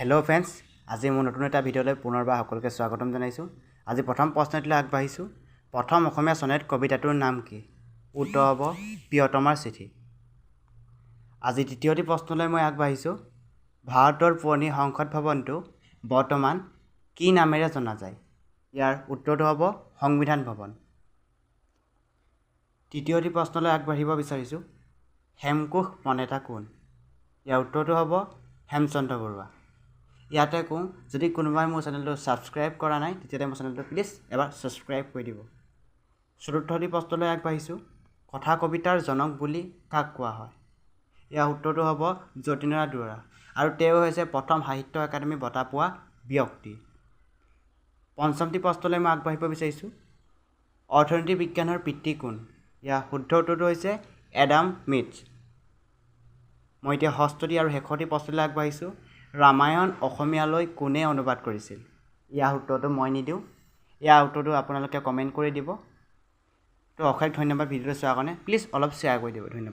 Hello' friends, আজি মোৰ নতুন এটা ভিডিঅ'লৈ পুনৰবাৰ সকলোকে স্বাগতম জনাইছোঁ। আজি প্ৰথম প্ৰশ্নটোলৈ আগবাঢ়িছোঁ। প্ৰথম অসমীয়া চনেট কবিতাটোৰ নাম কি? উত্তৰ হ'ব প্ৰিয়তমাৰ চিঠি। আজি দ্বিতীয়টি প্ৰশ্নলৈ মই আগবাঢ়িছোঁ। ভাৰতৰ পুৰণি সংসদ ভৱনটো বৰ্তমান কি নামেৰে জনা যায়? ইয়াৰ উত্তৰটো হ'ব সংবিধান ভৱন। তৃতীয়টি প্ৰশ্নলৈ আগবাঢ়িব বিচাৰিছোঁ। হেমকোষ প্ৰণেতা কোন? ইয়াৰ উত্তৰটো হ'ব হেমচন্দ্ৰ বৰুৱা। ইয়াতে কওঁ, যদি কোনোবাই মোৰ চেনেলটো ছাবস্ক্ৰাইব কৰা নাই, তেতিয়াহ'লে মোৰ চেনেলটো প্লিজ এবাৰ ছাবস্ক্ৰাইব কৰি দিব। চতুৰ্থটি প্ৰশ্নলৈ আগবাঢ়িছোঁ। কথা কবিতাৰ জনক বুলি কাক কোৱা হয়? ইয়াৰ উত্তৰটো হ'ব যতীন্দ্ৰনাথ দুৱৰা আৰু তেওঁ হৈছে প্ৰথম সাহিত্য একাডেমি বঁটা পোৱা ব্যক্তি। পঞ্চমটি প্ৰশ্নলৈ মই আগবাঢ়িব বিচাৰিছোঁ। অৰ্থনীতি বিজ্ঞানৰ পিতৃ কোন? ইয়াৰ শুদ্ধ উত্তৰটো হৈছে এডাম স্মিথ। মই এতিয়া ষষ্ঠটি আৰু শেষৰটি প্ৰশ্নলৈ আগবাঢ়িছোঁ। ৰামায়ণ অসমীয়ালৈ কোনে অনুবাদ কৰিছিল? ইয়াৰ উত্তৰটো মই নিদিওঁ, ইয়াৰ উত্তৰটো আপোনালোকে কমেণ্ট কৰি দিব। তো অশেষ ধন্যবাদ ভিডিঅ'টো চোৱাৰ কাৰণে। প্লিজ অলপ শ্বেয়াৰ কৰি দিব। ধন্যবাদ।